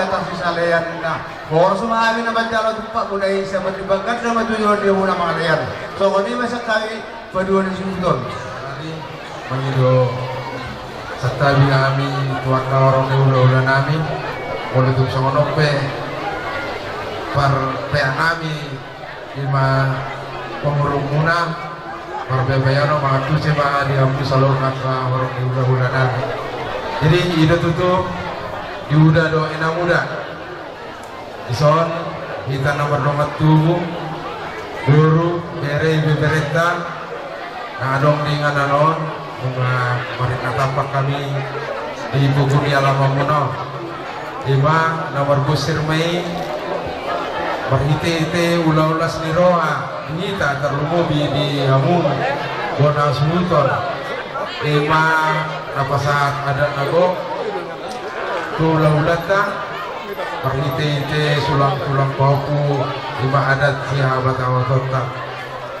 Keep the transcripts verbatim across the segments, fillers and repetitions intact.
Atas sisalean na horas ma hami na manjalo tumpak muna i, sabar di bangkat na matuju di muna mangalean. Songon i ma sian hami paduan ni subuton. Jadi mangido santabi hami tu angka horong ni hulahula nami. Molo tung songon on pe parpeak nami, ima pangurungmuna, marbayabayaon ma, manganduse ma di hamu saluhut angka horong ni hulahula nami. Jadi i do tutu, di uda do inang uda. Dison hita na mardongan tubu, boru, bere, ibeberenta na adong di inganan on, nunga marrinta tampak hami di buku ni alamanmuna on. Ima na marbosir ma i marhitehite ulaon las ni roha di hita, tarlumobi di hamu bona suhuton. Ima na pasahat adat na gok tu hulahulanta marhitehite sulangsulang pahompu, ima adat sihabatahononta.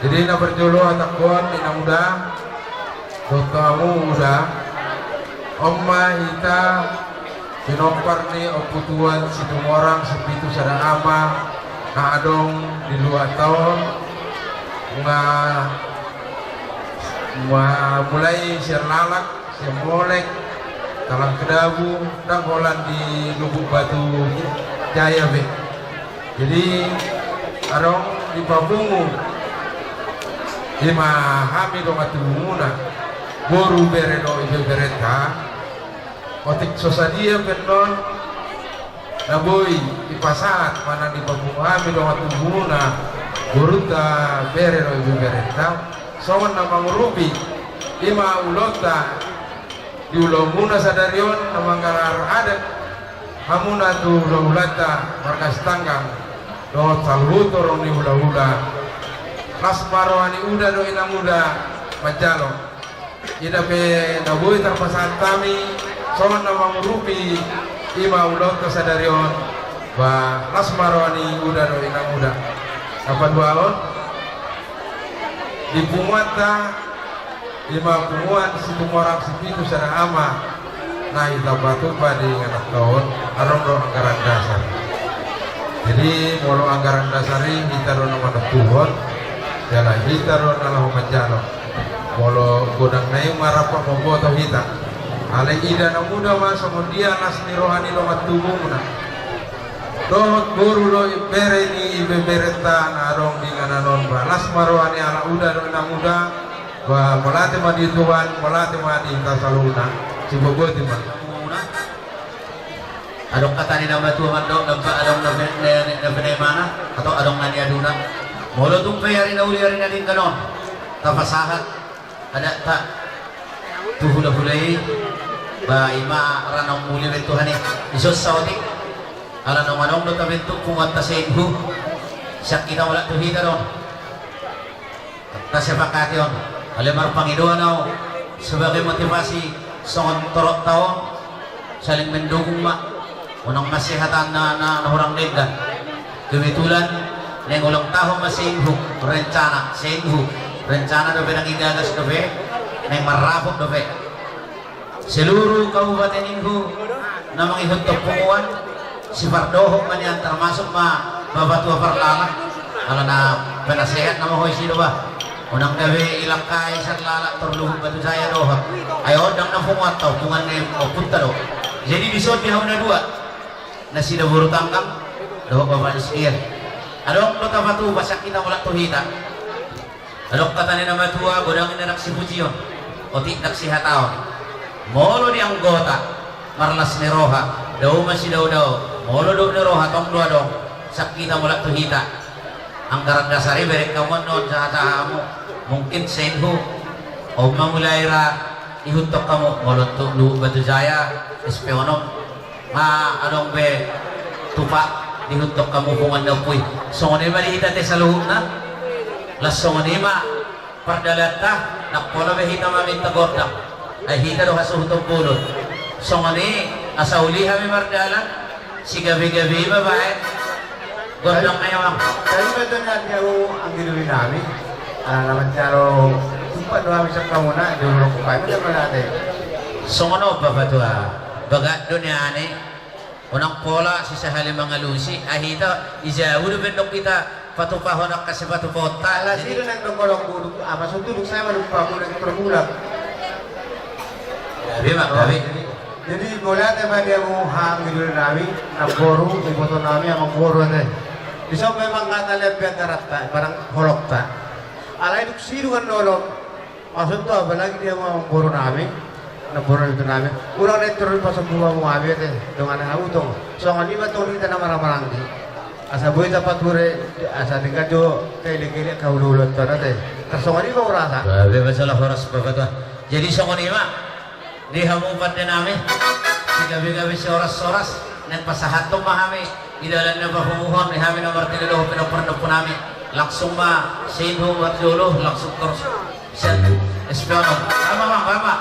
Jadi na parjolo hatangkon, inang uda, dohot hamu uda, on ma hita pinompar ni Ompu Tuan Situmorang Sipitu Sada Ama na adong di luatta on, nga ma mulai sian Lalak, sian Molek, Talang Kedabu, ndang holan di Lubuk Batu Jaya be. Jadi adong dipapungu ima hami dongan tubumuna, boru, bere dohot ibeberenta. Otik so sadia pe annon na boi dipasahat manang dipapungu hami dongan tubumuna, borunta, bere dohot ibeberenta, songon na mangurupi ima ulaonta di ulaonmuna sadari on na manggarar adat hamuna tu hulahulanta marga Sitanggang dohot saluhut horong ni hulahula. Las ma roha ni uda dohot inang uda manjalo. Ida pe na boi tarpasahat hami songon na mangurupi ima ulaonta sadari on, ba las ma roha ni uda dohot inang uda. Na paduahon, di punguanta, ima punguan Situmorang Sipitu Sada Ama na hita patupa di ingananta on, adong do anggaran dasar. Jadi molo anggaran dasar i hita do na manontuhon, jala hita do na laho manjalo. Molo godang na i marrapot mamboto hita, alai ida na muda ma songon dia las ni roha ni dongan tubumuna dohot boru dohot bere ni ibeberenta na adong di inganan on, ba las ma roha ni halak uda dohot inang uda. Ba mauliate ma di Tuhan, mauliate ma di hita saluhutna. Siboboti ma. Adong hata ni na matua mandok, dang pe adong na pe-, na, na pinaimana, atau adong na niaduna. Molo tung pe ari na uli, ari na denggan on tapasahat adatta tu hulahula i, ba ima ra naung muli be tu hami. Dison saotik, ala naung adong do tabentuk punguanta Seinhu, sian hita mulak tu hita do on. Tasepakati on, alai marpangidoan ahu sebagai motivasi songon torotta on, saling mendukung ma. Unang mansai hata na, na, na hurang denggan. Kebetulan naeng ulang tahun ma Seinhu, rencana Seinhu, rencana dope, naeng igagas dope, naeng marrapot dope. Seluruh Kabupaten Inhu na mangihuthon punguan, sipardohot ma nian, termasuk ma bapatua parlama, ala na penasehat nama ho i, sido ba. Unang gabe ilangkai sian Lalak tor Lubuk Batu Jaya dohot. Ai on ndang na punguanta, punguan ni ompunta do. Jadi dison di hamu na dua, nasida boru Tanggang dohot bapa ni si Dian. Adong do tapatupa sian hita mulak tu hita. Adong hata ni na matua, godang inna ndang sipujion, otik ndang sihataon. Molo di anggota marlas ni roha, dao masidaodao. Molo dok ni roha tong do adong sian hita mulak tu hita. Anggaran dasar i bereng hamu annon, sahatsahat hamu. Mungkin Seinhu, on ma mulai ra ihuthon hamu, molo tu Lubuk Batu Jaya S P onom. Ma adong be tupa dihuthon hamu punguan ni ompu i. Songon i ma di hita ate saluhutna. Laos songon i ma pardalanta, ndang pola be hita maminta gondang. Ai hita do hasuhuton bolon. Songon i asa uli hami mardalan, sigabegabe i ma baen. Gondang na i, amang. Tarima kasih, anggi, anggi doli nami. Ala na manjalo tumpak do hami sian hamuna, di urok kupai ma jalo ate. Songon on, bapatua. Bagat do nian i. Unang pola sisahali mangalusi, ai hita, ijabun do pe dok hita, patupahon angka sipatupaonta. Ala sida nang dok, dok, dok, apa so tu dok saya manupahon dok perbulan. Gabe, Bang, gabe. Jadi, jadi, mauliate ma di hamu haha inang nami, namboru, iboto nami, amangboru, ate. Dison memang hata lebi antaranta, barang holongta. Alai dung sidung annon, maksudhu apalagi di hamu amangboru nami, namboru iboto nami. Unang na intor pasombu hamu hami, ate, dongan hamu tong. Songon i ma tong hita na marhahamaranggi. Asa boi tapature, asa denggan jo taelek-elek haulaulanta, ate. Tarsongon i ma hurasa. Gabe ma jala horas, Bapak tua. Jadi songon i ma di hamu pande nami, sigabegabe, sihorahoras, naeng pasahathon ma hami di dalan na pahomuhon ni hami na martinodohon pinomparmuna, langsung ma sian hamu marjolo, langsung torus. Sian, espionok. Bapak, Bang, Bapak.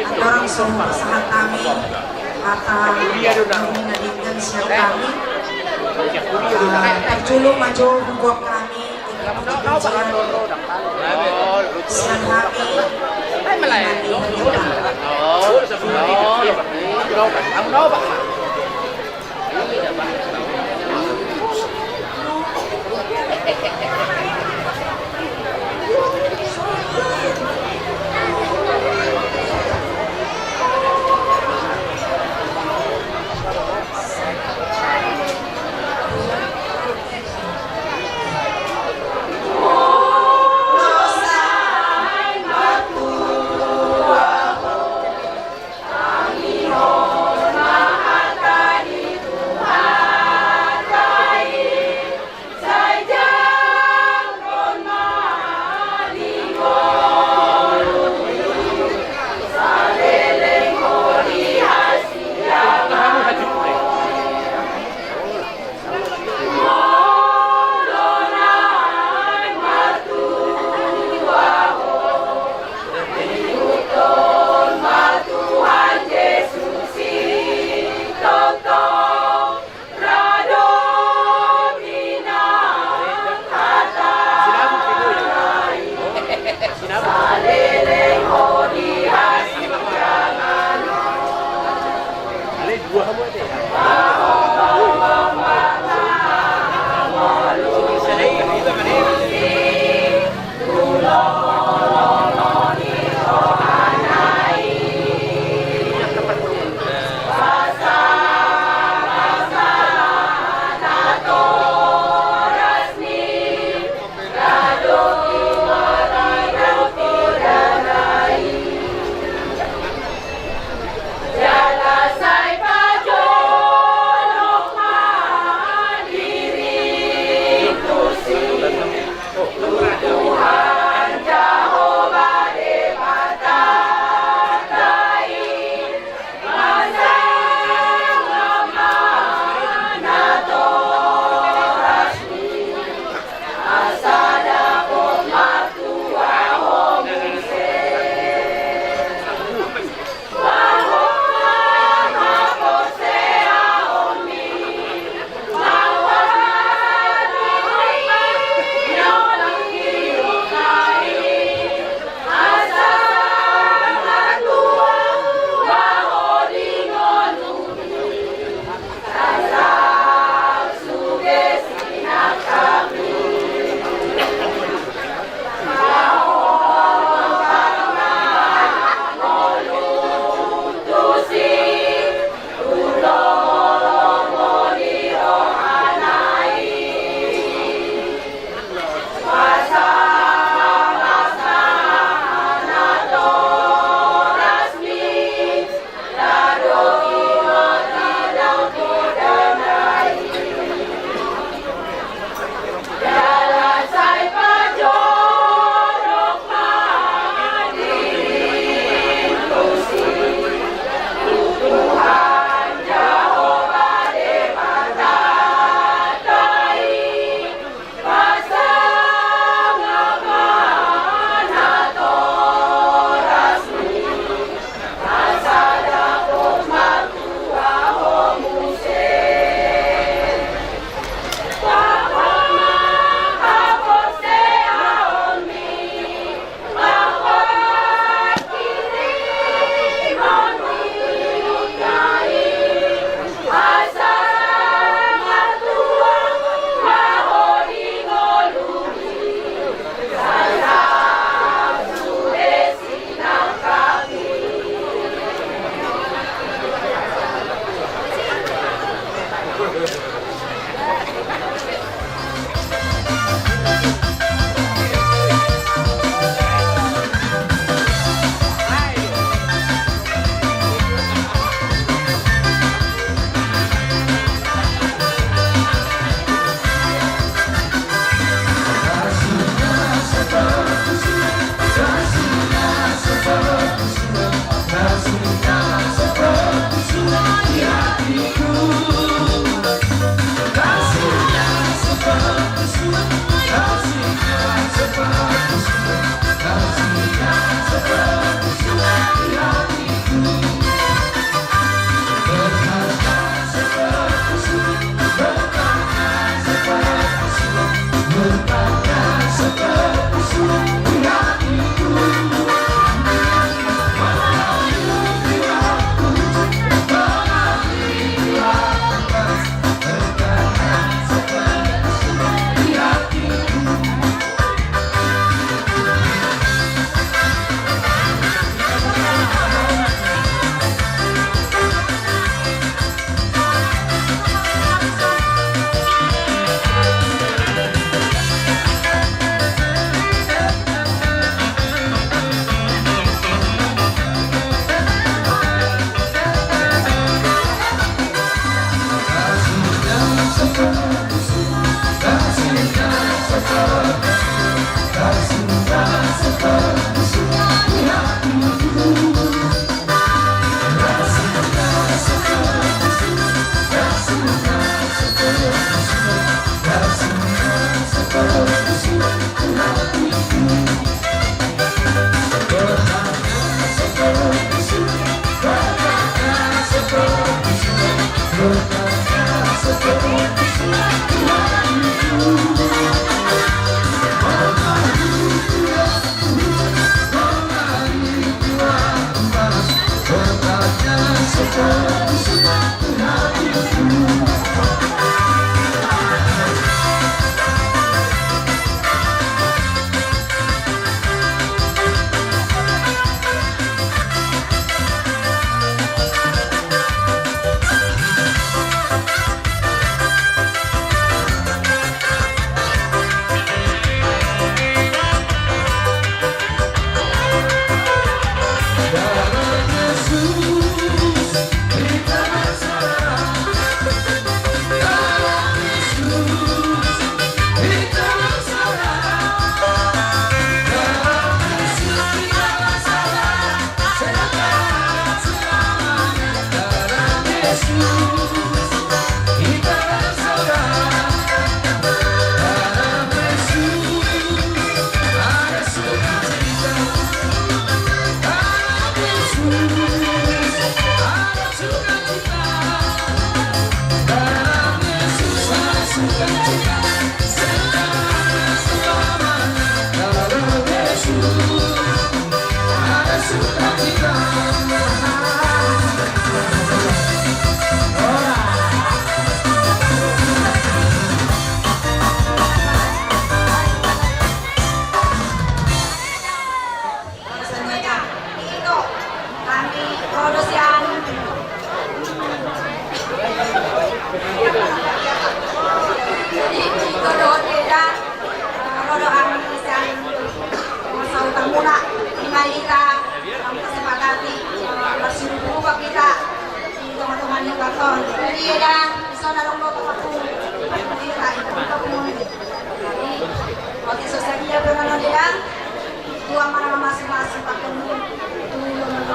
Andorang so pasahat hami hata na denggan sian hami, eh, parjolo ma jo huboan hami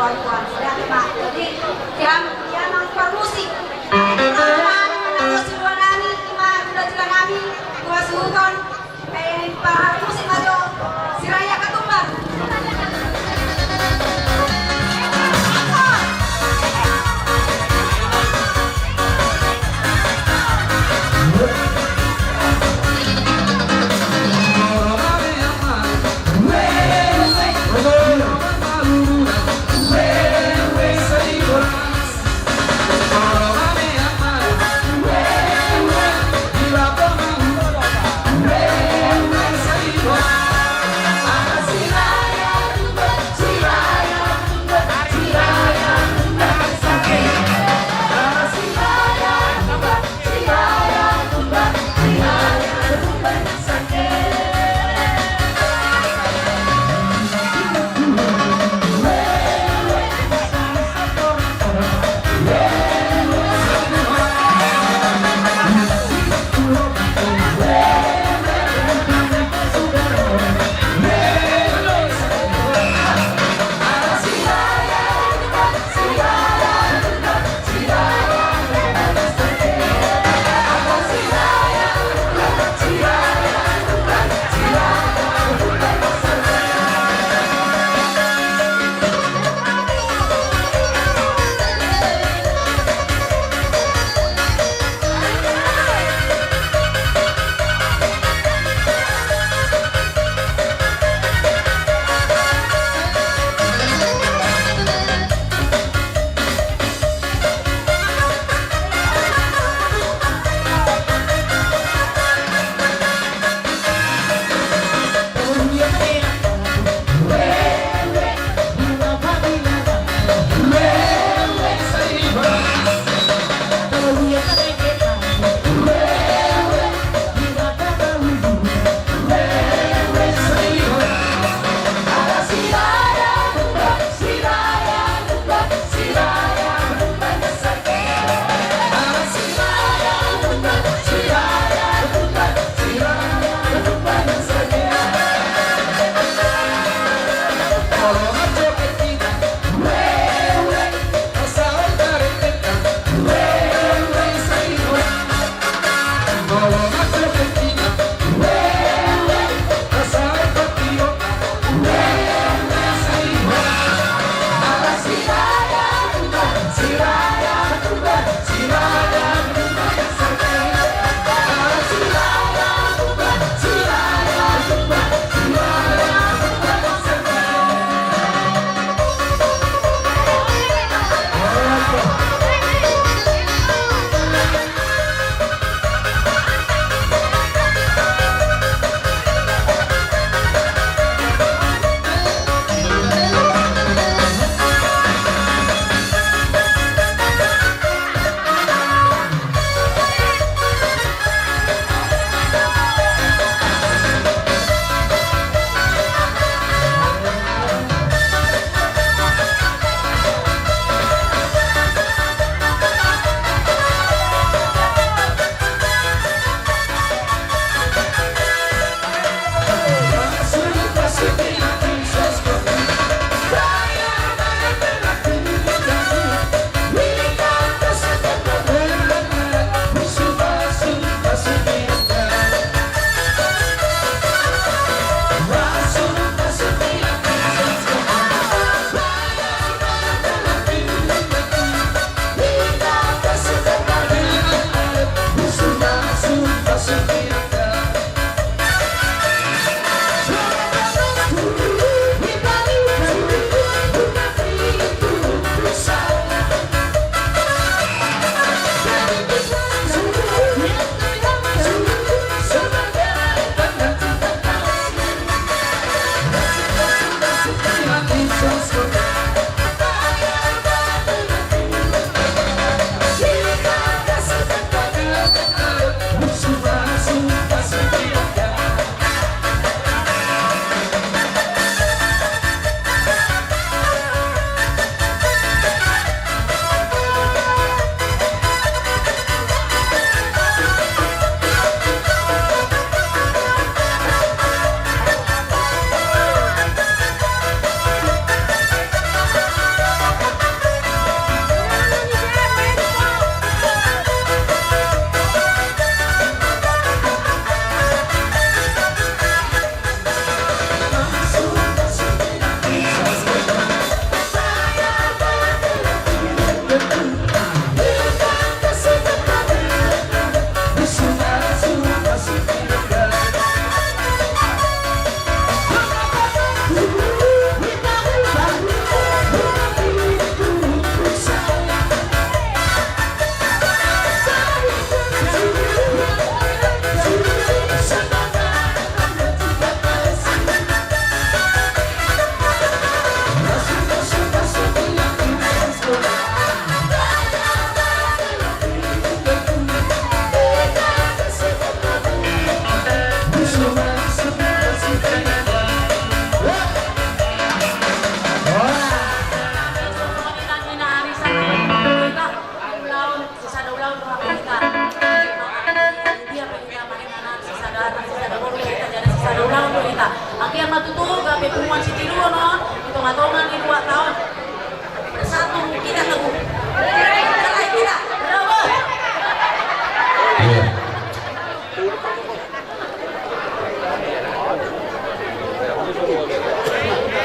Jadi, jam, jam parmusik. Parmusik nami, ima jula nami, ima jula nami, ima suhuton, eh, parmusik ma jo, Siraya Ketumbar. Anggiat ma tutu gabe punguan sitiruon on di tonga-tonga ni dua taon. Bersatu kita teguh. Bergerak kita. Bravo. Iya.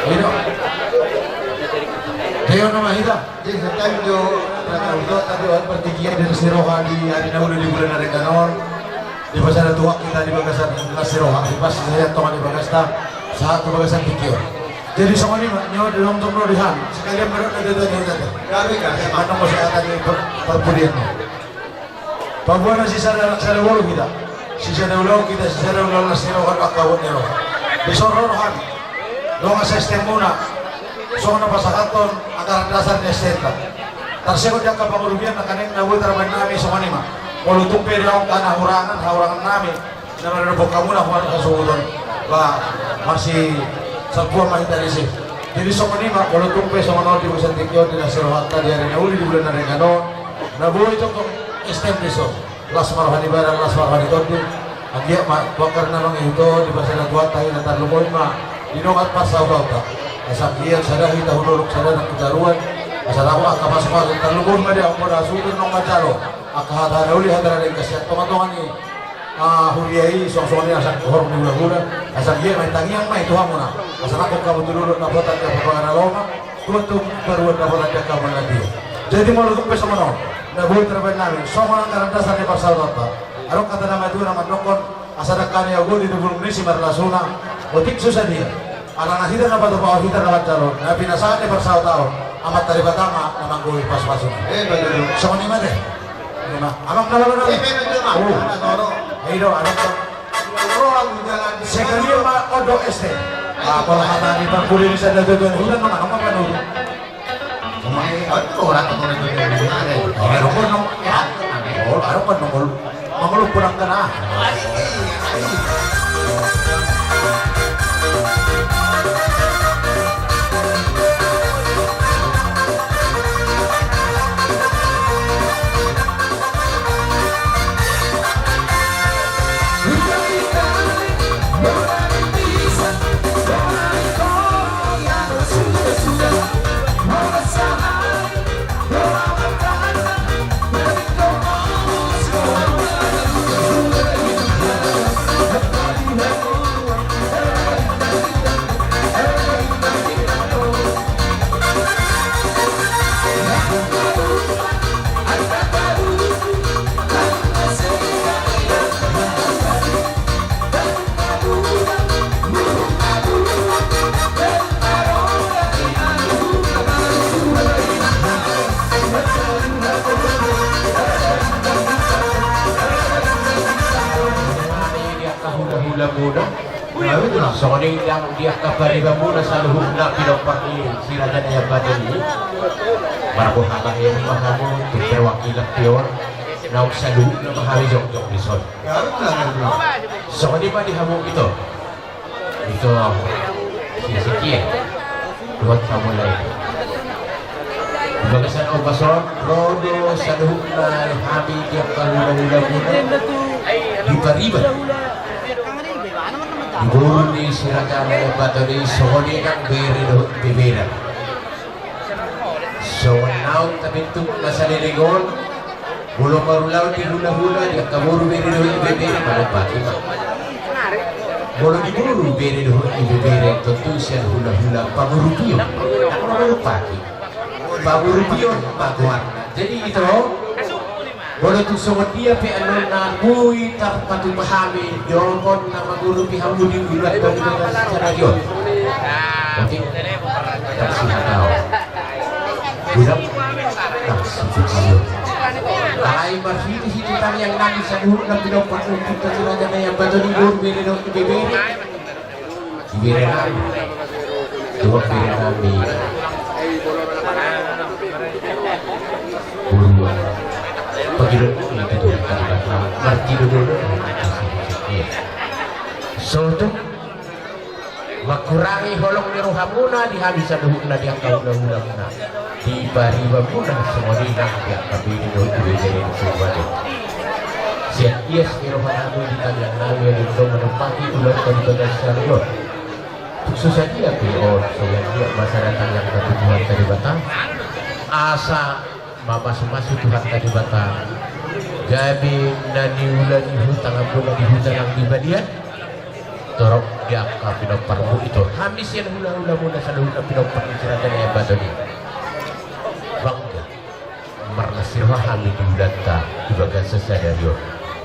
Ino. Teo nama hita. Jadi, sekarang jo, na udah tadi, partingkian di las ni roha di ari na uli di bulan na denggan on. Di bagasan tuak hita di bagasan las ni roha, di bagasan tonga di bagasta, sahat tu bagasan tingki on. Jadi songon i ma, nyawa di lontong no di hami, sekalian berdoa dari Tuhan yang tadi. Kami kan, mana mau saya tadi per-, perpudian. Paboa na sisada, sada boru hita, sisada ulaon hita, sisada ulaon las ni roha, angka uap ni roha. Di son ro hami, dongan saestemuna, songon na pasahathon anggaran dasar ni estenta. Tarsongon di angka pangurupion na kaning na boi tarbaen nami songon i ma. Molo tung pe adong angka na hurangan, hahurangan nami. Na maradophon hamuna, hamuna hasuhuton. Ba, marsisalpuan ma hita disi. Jadi songon i ma, molo tung pe songon on di bagasan tingki on di las ni rohanta di ari na uli di bulan na denggan on. Na boi tongtong estem dison. Las ma roha ni badan, las ma roha ni tondi. Anggiat ma, tu angka na mangihut on, di bagasan na tuanta hita tarlumobi ma di dongan parsahutaonta. Asa anggiat sada hita hulolok, sada nang hita ruan. Asa dapot angka pasupasu, tarlumobi ma di angka na sude nunga manjalo angka hata na uli, hata na denggan sian tonga-tonga ni, ah, huria i, songon i asa horong ni hulahula. Asa anggiat ma i tangiang ma i tu hamuna. Asa nangkok hamu tu dolok dapotan di angka pangarahutna. Tuan tu baruan dapotan di angka pangarahutna. Jadi molo tung pe songon on, na boi tarbaen nami songon anggaran dasar ni parsahutaonta. Adong hata na matua na mandokkon, asa dangka ni ago di dubulung ni simarlasuna. Otik so sadia. Alana hita na patupaon, hita na manjalo, na pinasahat ni parsahutaon Amanta Debata ma na manggohi pasupasuna. Eh, betul. Songon i ma te. Ima amang na laho na. Eh, betul, Bang. Oh. Ada toro. Ayo do, adong. Sekalian ma ondo es teh. Ah, molo hata ni parpudi ni sada tuan, hulan ma, amang ma, amang ma. Adong, adong, adong, adong. Mangolu pulang ka na. Hula-hula muna. Songon i nang di angka paribanmuna saluhutna pinompar ni si Raja Naiambaton i. Marboha ma i ma hamu, tu perwakilan pe on. Naung saluhutna ma hami jongjong dison. Songon i ma di hamu ito. Ito, si Ezekiel. Dohot hamu lae. Di bagasan ombas on, ro do saluhutna hami di angka hula-hula muna di pariban. Di boru ni si Raja Naiambaton i, songon i nang bere dohot ibebere. Songon naung tabentuk na saleleng on, molo marulaon di hula-hula, di angka boru bere dohot ibebere, malompati ma. Molo di boru bere dohot ibebere, tontu sian hula-hula pangurupion. Malompati. Pangurupion ma goarna. Jadi ito, molo tung songon dia pe annon na boi tarpatupa hami dohot na mangurupi hamu di ulaon on, di bagasan sadari on. Oke. Tarsongon i. Ulang. Tarsongon i. Alai marhite-hite tangiang nami saluhutna pinompar ni ompunta si Raja Naiambaton i, boru bere dohot ibebere. Ibebere nami. Dohot bere nami. Boru. Pangidop ni tutu tadi kata martido dolo. Sotung. Mangkurangi holong ni rohamuna di hami saluhutna di angka hula-hula muna. Di pariban muna songon i nang di angka bere dohot ibebere ni sumbaden. Sian ias ni roha nami di tangiang nami, adong do manompaki ulaonta di bagasan sadari on. So sadia pe on, so sadia masa datang yang satu Tuhanta Debata. Asa mamasumasu Tuhanta Debata gabe na niula ni huta, na bona di huta nang di balian. Torop di angka pinomparmu ito, hami sian hulahulamuna saluhutna pinompar ni si Raja Nai Ambaton i. Bangga marlas ni roha hami di ulaonta di bagasan sadari on.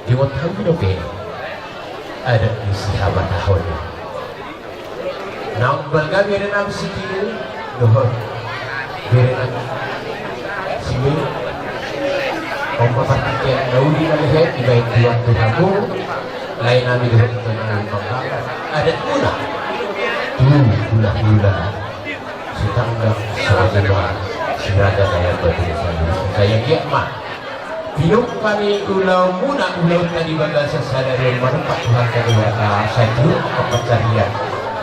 Diingot hami dope adat ni sihabatahon i. Naung balga bere nami si Kine dohot bere nami si Mei. On ma partingkian na uli na lehet dibaen Tuhan tu hamu, lae nami dohot ito nami, panggalan adatmuna tu hulahula. Sitanggang songon i ma si Raja Nai Ambaton i. Sai anggiat ma pinungka ni ulaonmuna, ulaonta di bagasan sadari on manumpak Tuhanta Debata, sai tiur angka pansarian.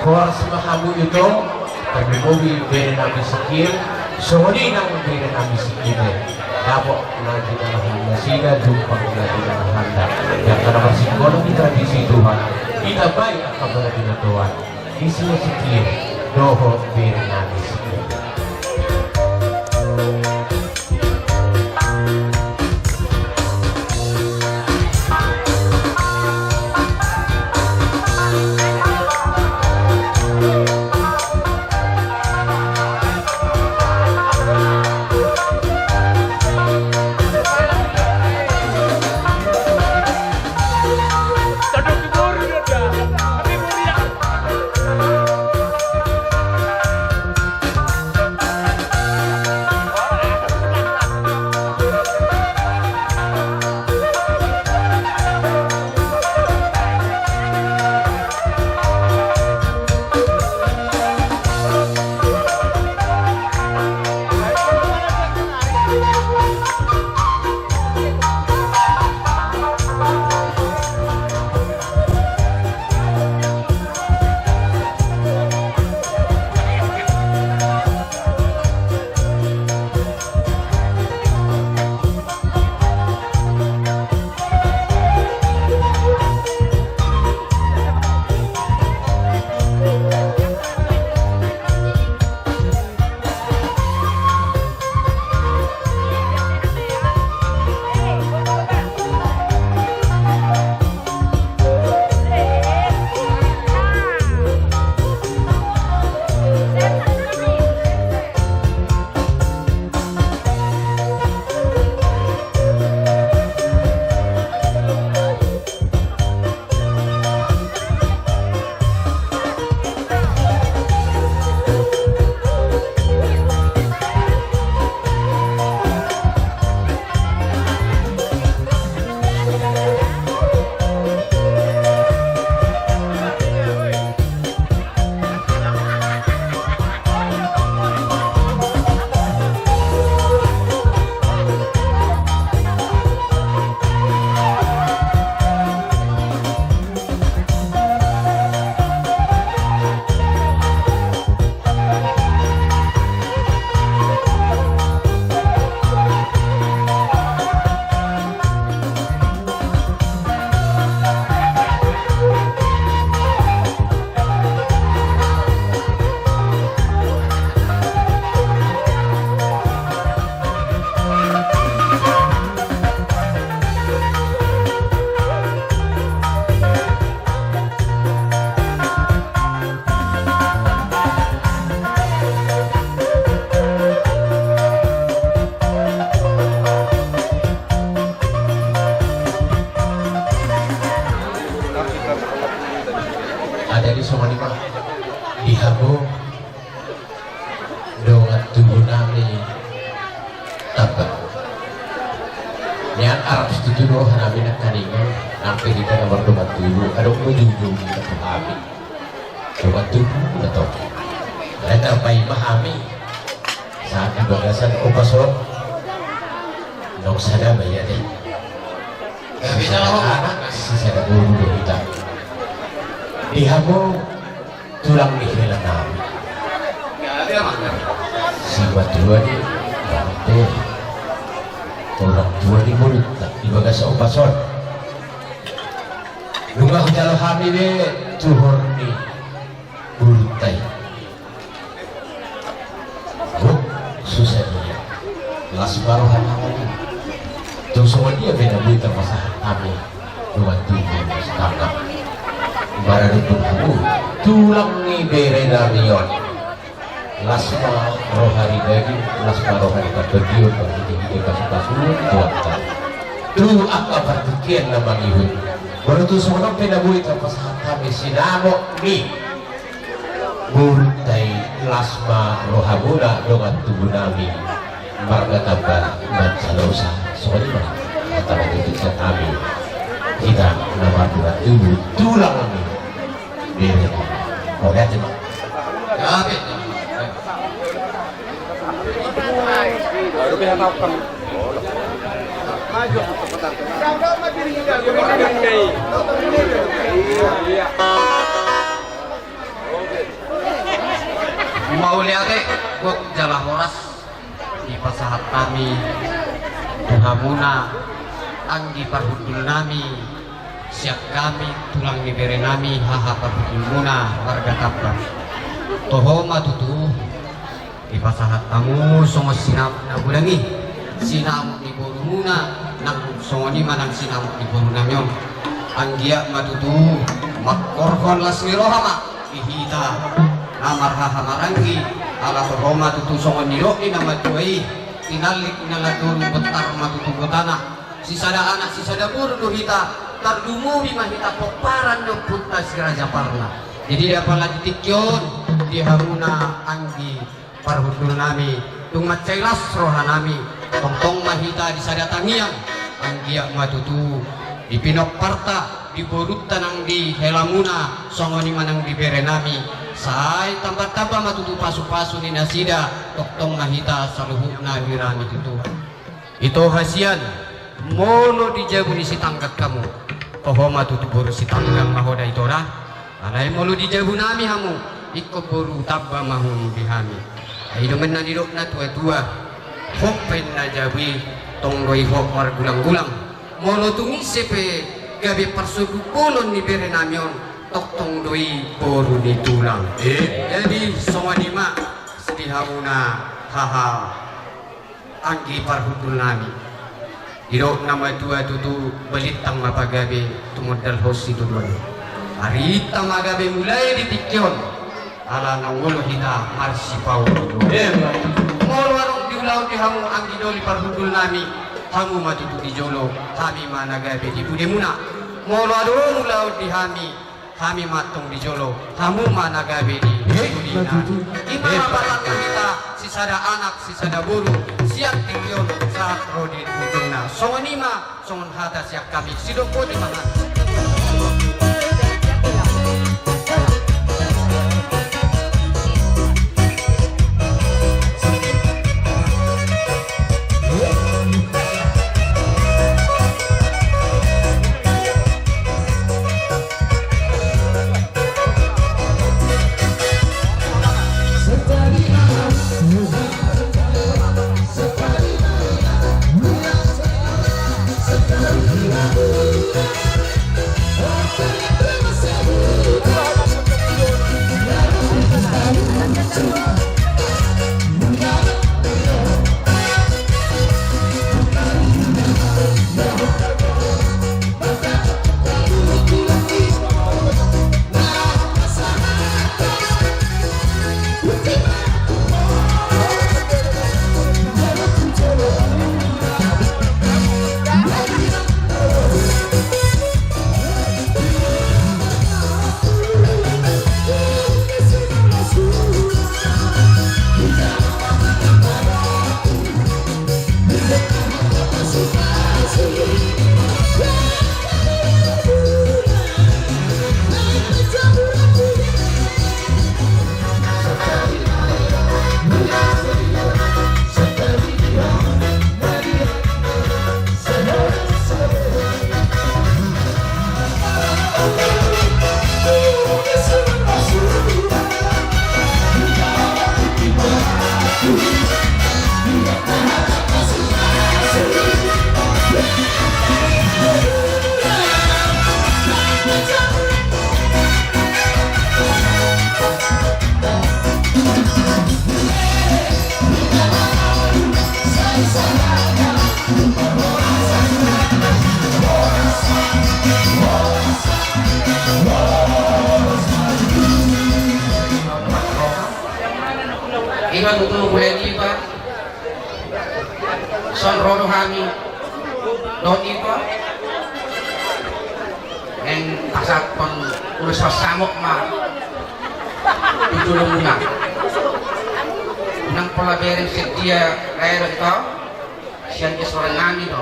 Horas ma hamu ito, tarlumobi bere nami si Kine, songon i nang bere nami si Kine. Dapot na jinalahan nasida, jumpang na jinalahanna. Di angka na marsingkola di tradisi Tuhan, ditambai angka parabinatoan. Disi ma si Kine dohot bere nami si Kine. Jadi songon i ma di hamu dongan tubu nami Tambak. Nian arap situtu do roha nami nangkaningan, nang pe hita na mardongan tubu, adong do jujung hita tu hami. Dongan tubu na tong. Alai tarpaima hami sahat di bagasan ombas on. Naung sada ma i ate. Hami sada anak, sisada boru do hita. Di hamu tulang ni hela nami, simatua ni ate, orang tua ni mulutta di bagasan ombas on. Nunga hujalo hami be tuhor ni mulutta i Baru hati-hati. Tung songon dia pe na boi tapasahat hami. Dongan tubu, sitanggang. Barani pun hamu tulang ni bere nami on. Las ma roha ni daging, las ma roha ni partondion, marhite-hite pasu-pasu Tuhanta. Tu angka partingkian na mangihut. Molo tung songon on pe na boi tapasahat hami sinamot ni borunta i, las ma rohamuna dongan tubu nami marga Tamba Mansalosa. Songon i ma hata na nidok sian hami, hita na mardongan tubu, tulang ni bere. Mauliate ma. Gabe. Mauliate, gok jala horas. Dipasahat hami tu hamuna, anggi parhundul nami, sian hami tulang ni bere nami, haha parhundulmuna marga Tamba. Toho ma tutu, dipasahat hamu songon sinamot na godang i, sinamot ni borumuna, nang songon i ma nang sinamot ni boru nami on. Anggiat ma tutu, mangkorhon las ni roha ma di hita na marhaha maranggi, ala toho ma tutu songon nidok ni na matua i, tinallik ni na ladoru, bontar ma tutu gotana, sisada anak sisada boru do hita, tarlumobi ma hita pomparan ni ompunta Si Raja Parna. Jadi apala di tingki on, di hamuna anggi parhundul nami, tung mansai las roha nami, tongtong ma hita di sada tangiang, anggiat ma tutu di pinomparta, di borunta nang di helamuna, songon i ma nang di bere nami, sai tamba-tamba ma tutu pasu-pasu ni nasida, tongtong ma hita saluhutna di rami tutu. Ito hasian, molo di jabu ni Sitanggang hamu, toho ma tutu boru Sitanggang ma ho da ito da. Alai molo di jabu nami hamu, ingkon boru Tamba ma ho di hami. Ai i do umbahen na nidok na tua-tua, hot baen na jabu i, tong do i hot margulang-gulang. Molo tung ise pe gabe parsonduk bolon ni bere nami on, tongtong do i boru ni tulang. Eh. Jadi songon i ma di hamuna, haha anggi parhundul nami. Didok na matua tutu, balintang ma pagabe, tumundalhon situtuon. Arinta ma gabe mulai di tingki on, ala naung olo hita marsipaulu. Molo adong di ulaon di hamu anggi doli parhundul nami, hamu ma tutu di jolo, hami ma na gabe di pudemuna. Molo adong ulaon di hami, hami ma antong di jolo, hamu ma na gabe di pudina. I ma hata ni hita, sisada anak sisada boru, sian tingki on sahat ro di ujungna. Songon i ma, songon hata sian hami, sidok boti ma hami. Iba tutu mulai iba. Son ro do hami. Dohot iba. Naeng pasahathon ulos pansamot ma tu jolomuna. Unang pola bereng sedia rae do ito. Sian kesoran nami do.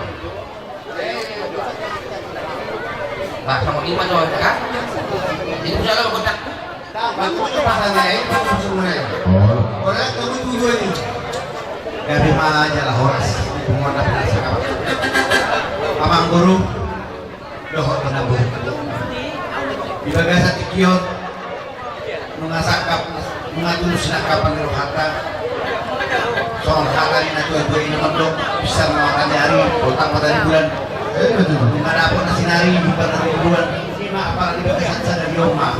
Bah, songon i ma do, kan? Itu jalan kontak. Bah, itu pasangan, itu pasangan. Oh. Orang kamu tujuan ini. Gabe ma jala horas. Punguan na pinasangkap. Amangboru. Dohot inangboru. Di bagasan tingki on. Nunga sangkap, nunga tulus sinangkapan ni rohanta. Songon hata ni natuatua i na mandok, bisa na mata ni ari, botak mata ni bulan. Nunga dapot na sinari, bubar na rinduan. Ima apala di bagasan sadari on ma.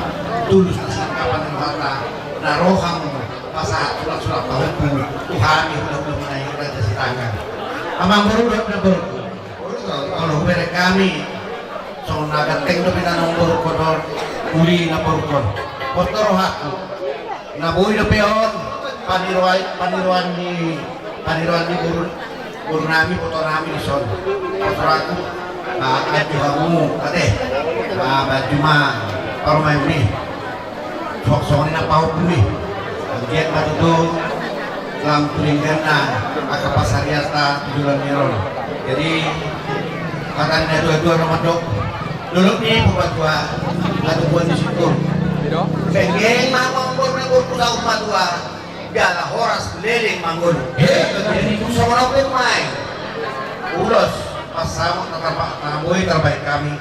Tulus na sinangkapan ni rohanta. Na ro hamu pasahat sulak-sulak pahompu tu hami hulahula manahi Raja Sitanggang. Amangboru dohot inangboru. Olo, hubereng hami. Songon na ganteng dope na naung borungkon on. Uli na borungkon. Boto rohangku. Na boi dope on. Paniroan, paniroan ni, paniroan ni boru, boru nami, boto nami dison. Boto rohangku. Ba, aju hamu, ate. Ba, ba, juma. Parumaen ni. Songon i na pahompu i. Anggiat ma tutu lam tu dengganna angka pansarianta tu joloan ni ari on. Jadi hata ni natuatua na mandok, dolok ni papatua, atubuan ni singkong. Penggeng ma mangkon na borku saut matua, jala horas leleng manggolo. Jadi tu songon on pe ma i. Ulos pansamot na tarba-, na boi tarbahen hami.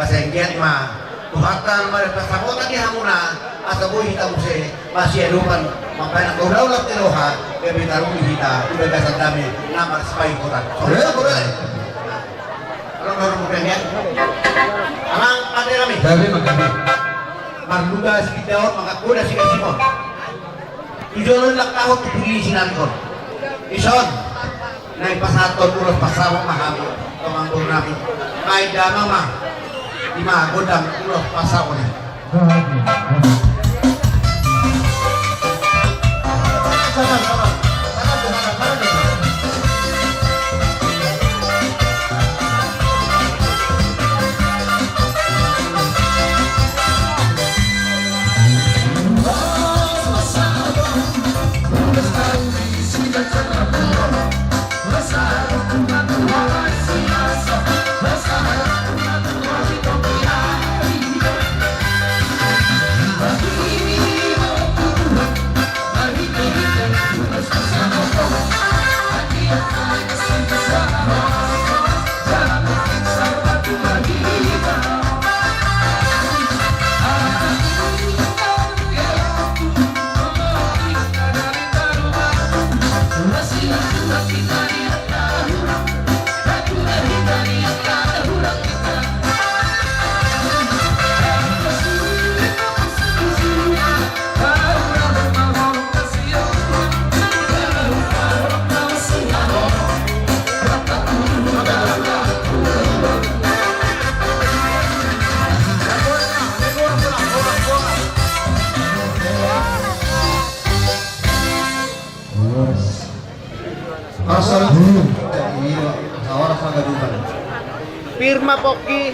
Asa anggiat ma Tuhanta na marpansamotan di hamuna, asa boi hita muse masiadopan mambahen angka ulaon di roha, gabe taruli hita di bagasan dame na marsipaingotan. Songon i ma, Amang pande nami. Gabe ma, gabe. Marluga sigindaon, manggoda sigasingon. Tu jolo ni langkahon, tu pudi ni sinarihon. Dison naeng pasahathon ulos pansamot ma hami tu amangboru nami. Baen damang ma. Ima gondang ulos pansamot i. Pir ma pongki,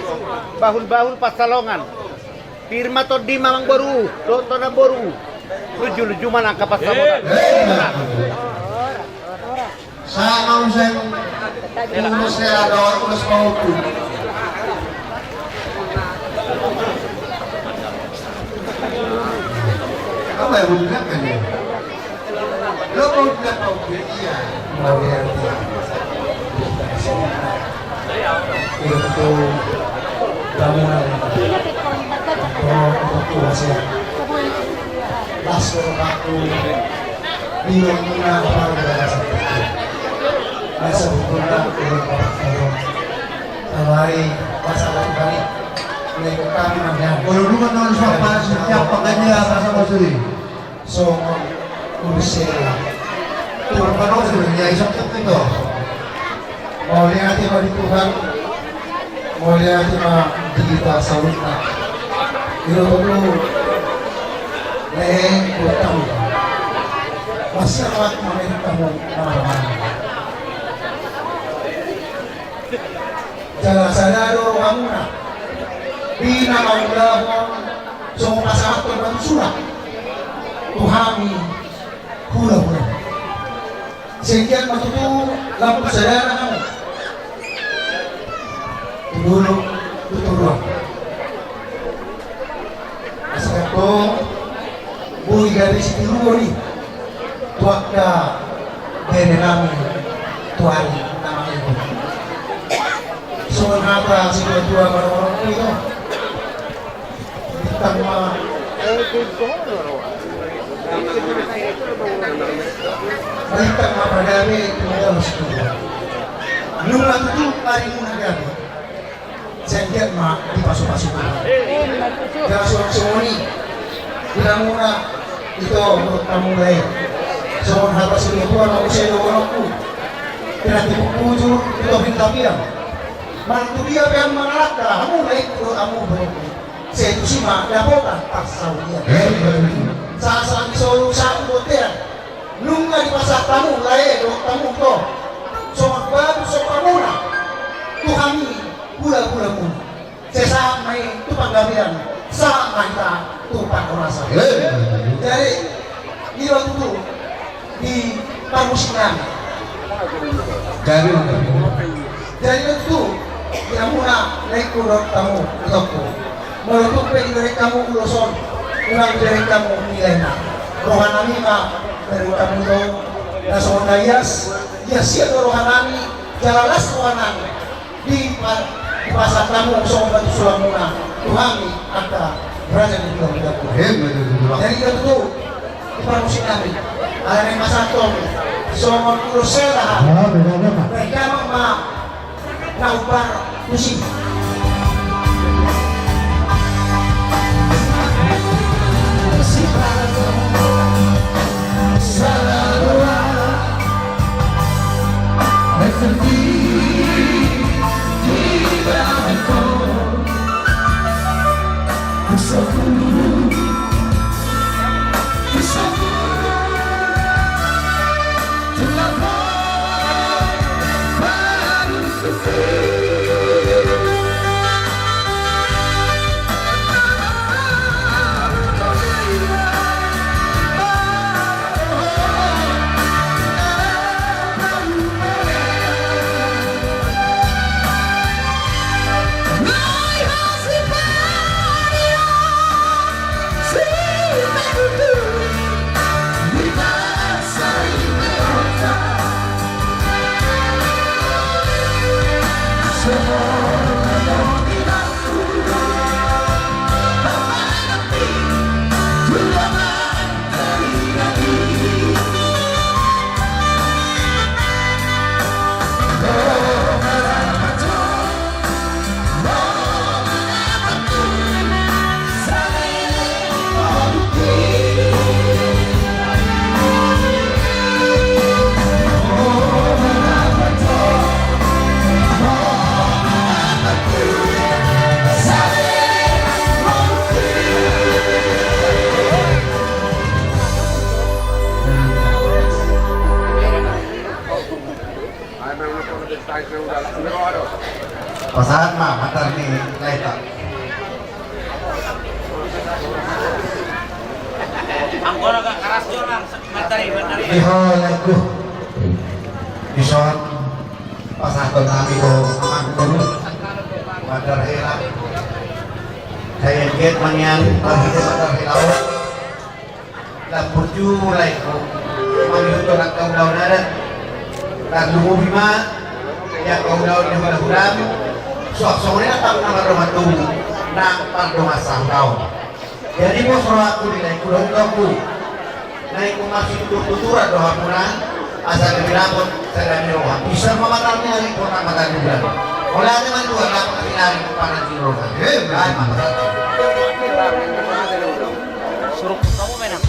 bahul-bahul pansalongan. Pir ma tondi, amangboru dohot inangboru. Luju-luju ma angka pansamotan. Sama usai. Ulos hela do, ulos pahompu. Apa yang mau dibilang kan ya? Lo mau bilang pahompu, iya. Mau ya. Itu bangunan. Itu, itu masih. Las lo aku. Bingung muna apa yang ada satu. Masa bukan aku yang dapat tolong. Alai, masa aku kali. Mulai ke kami nanya. Kalau dulu kan orang suka panas, siap pakainya, masa mau suri. So, urusin. Tuhan panas, ya, isok itu. Mauliate ma di Tuhan, mauliate ma di hita saluhutna. Ilo tu leheng utang. Siap mamerinta hamu na marhaha. Jala sada do rohamuna di na mangulahon songon pasahathon batu sula tu hami hulahula. Sai anggiat ma tutu lam tu sadana hamu tu dolok tu toruan. Asa tong boi gabe sitiruon i tu angka bere nami tu ari na mangihut. Songon hata situa-tua, manonorong i do. Bintang ma, bintang ma pagabe tu mangihut. Nunga tutu arimuna gabe. Sai anggiat ma dipasupasu Tuhan. Jala songon i di hamuna, ito, dohot hamu lae, songon hata situa-tua ma muse dohononku. Pinantikhon bujur tu topi tapian. Manang tu dia pe hamu mangalangka, hamu laengku dohot hamu borungku, sai tusi ma dapotan parsaulian. Sahat-sahat ni solu sahat tu bontean. Nunga dipasahat hamu lae dohot hamu, ito, songon batu sombanmuna tu hami hulahulamuna. Sai sahat ma i tu panggabean, sahat ma hita tu parhorasan. Jadi i do tutu di parmusik nami. Jadi i do tutu di hamuna laengku dohot hamu itongku. Molo tung pe dibereng hamu ulos on, unang dibereng hamu nilai na. Roha nami ma dibereng hamu, ito, na songon na ias, ias sian do roha nami, jala las roha nami. Dipa-, dipasahat hamu songon batu sulamuna tu hami angka raja ni hulahula. Jadi i do tutu di parmusik nami. Ala naeng pasahathon songon ulos sela. Bahen damang ma na umbar tusi. Pasahat ma mandar ni laeta. Anggo na agak keras jo, Bang. Mandar i, mandar i. Di ho laengku. Dison pasahathon nami tu amang guru. Mandar hela. Sai anggiat ma nian marhite mandar hela on. Lam burju laengku mangihuthon angka ulaon adat. Tarlumobi ma di angka ulaon ni hulahulam. Suang songon i nang hamu na mardongan tubu nang mardongan sahuta on. Jadi pos rohangku di laengku dohot itongku na ingkon marsituturtuturan do hamuna. Asa gabe dapot sada ni roha. Bisa ma mata ni ari, porna mata ni bulan. Mauliate ma tutu, dapot sada ni ari, porna ni roha. Bahen ma pasahat. Suruk kamu menang.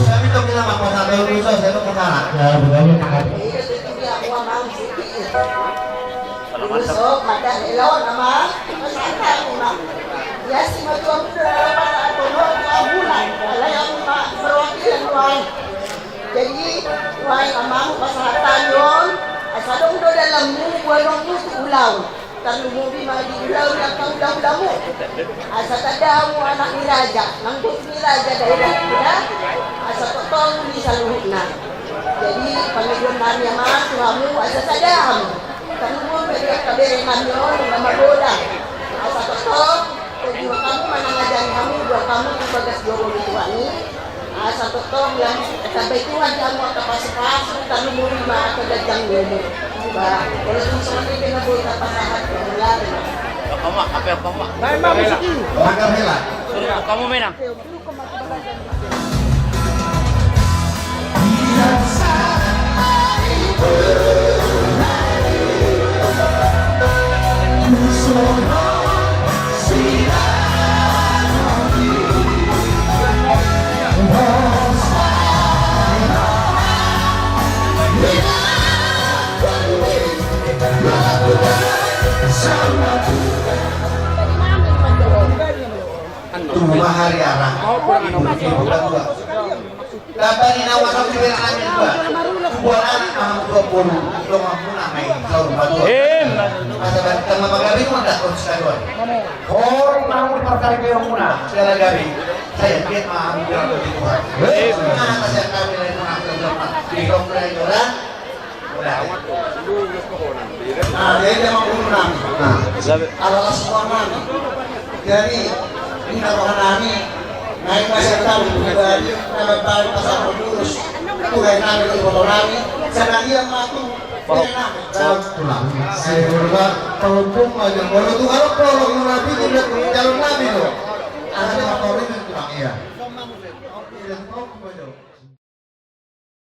Tapi tong kita mah kota Belu, so, saya mau kota. Ya, betul, Pak. Iya, itu dia, gua mau sih. Kalau mantap. Besok, mata elon, nama? Masa tak, Pak? Asi ma tu hamu do dalam pasahaton on tu hamuna, alai ahu ma perwakilan nuaeng. Jadi nuaeng amang pasahat hami on, asa adong do dalanmu, boanonmu tu ulaon. Tarlumobi ma di ulaon ni angka hulahulamu. Asa tanda hamu anak ni raja, nang boru ni raja daerah muna, asa tongtong uli saluhutna. Jadi pangidoan nami amang tu hamu, asa sada hamu. Tarlumobi ma di angka bere nami on, na magodang. Asa tongtong tondi hamu manangajari hamu, boan hamu tu bagas joro ni Tuhan i. Asa tongtong lam, tatambai Tuhan di hamu angka pasupasu, tarlumobi ma angka ganjang ni umur. Ba, molo tung songon i pe na boi tapasahat, ba, mulai. Apa, Mak? Apa, apa, Mak? Baik, Mak, musik i. Maka hela. Suruh kamu menang. Tubu ma hariara, ibu, ibu patua. Dapani na uasaon di bere nami dua. Tubuan anak ma hamu tubuan boru, donganmuna ma i saur matua. Asa baen tama pagabe ma dapot sitadoan. Hor ma hamu di parsaringeonmuna, segala gabe. Sai anggiat ma hamu di Tuhan. Nah, kasihan kami lain mengakui lemah. Di rok lain orang. Nah, jadi dia mau guru nami. Nah, ala las uang nami. Jadi, ini roha nami. Naik masih tahu pribadi, nama baru pasal lurus. Tuhan nami, foto nami. Sedang dia matu. Tulang. Saya berubah, kalau pun aja, kalau tuh kalau kalau nami itu udah calon nami loh.